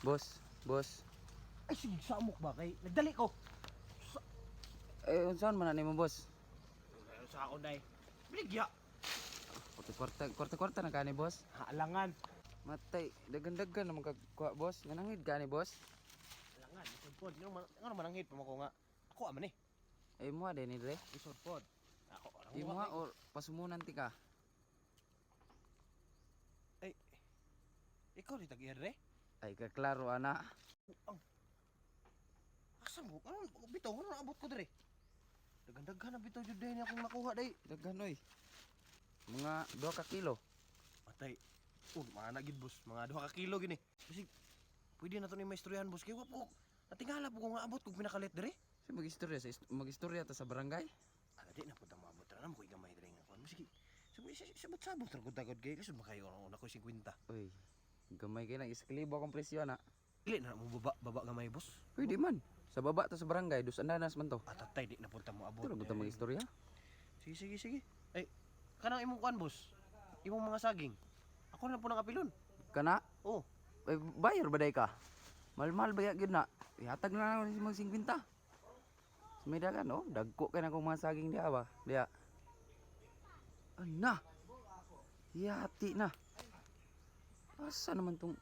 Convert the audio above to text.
Boss, boss. Ay, sige, samok ba kay? Nagdali ko. Eh, unsaon man na nimo, boss? Sa ako day. Binigya. Kwarta kwarta kwarta kwarta na kani, boss. Halangan. Matay, dagan-dagan naman kag kuha, boss. Nganangid kani, boss. Halangan, isod pod. Ngano mananghid pa mo ko nga. Ako aman eh. Ay mo din ni dre. Isod pod. Ako orang Di mo ha or pasumunan ti ka. Ay. Ikaw rin tag-ire? Ay kaklaro ana. Ang. Asa mo? Ano bitaw ano naabot ko dire? Daghan-daghan na bitaw jud day akong nakuha day. Daghan oy. Mga 2 ka kilo. Patay. Oh, mga na gid, boss, mga 2 ka kilo gini. Bisig pwede na to ni maistoryahan, boss, kay wa po. Natingala po ko nga abot kog pinakalit dire. Si magistorya sa magistorya ta sa barangay. Ala, di na po tang maabot ra na mo koy gamay dire nga kuan. Sige. Sabot sabot ra gud tagod kay lisod makayo na ko 50. Uy, gamay kay nang isklibo akong presyo ana. Dili na mo baba baba gamay, boss. Pwede man. Sa baba ta sa barangay, dos andanas man to. Atatay, di na punta mo abot. Ito na eh. magistorya. Sige, sige, sige. Ay, kanang imong kuan, boss. Imong mga saging. Ako na po nang apilon. Kana, Oh, ay, bayar ba day ka? Mahal-mahal ba gyud na? Ihatag na lang si mga 50. Sa may dagan, oh, dagko kay na akong mga saging diha ba? Diha. Ana. Yati na. Asa naman tong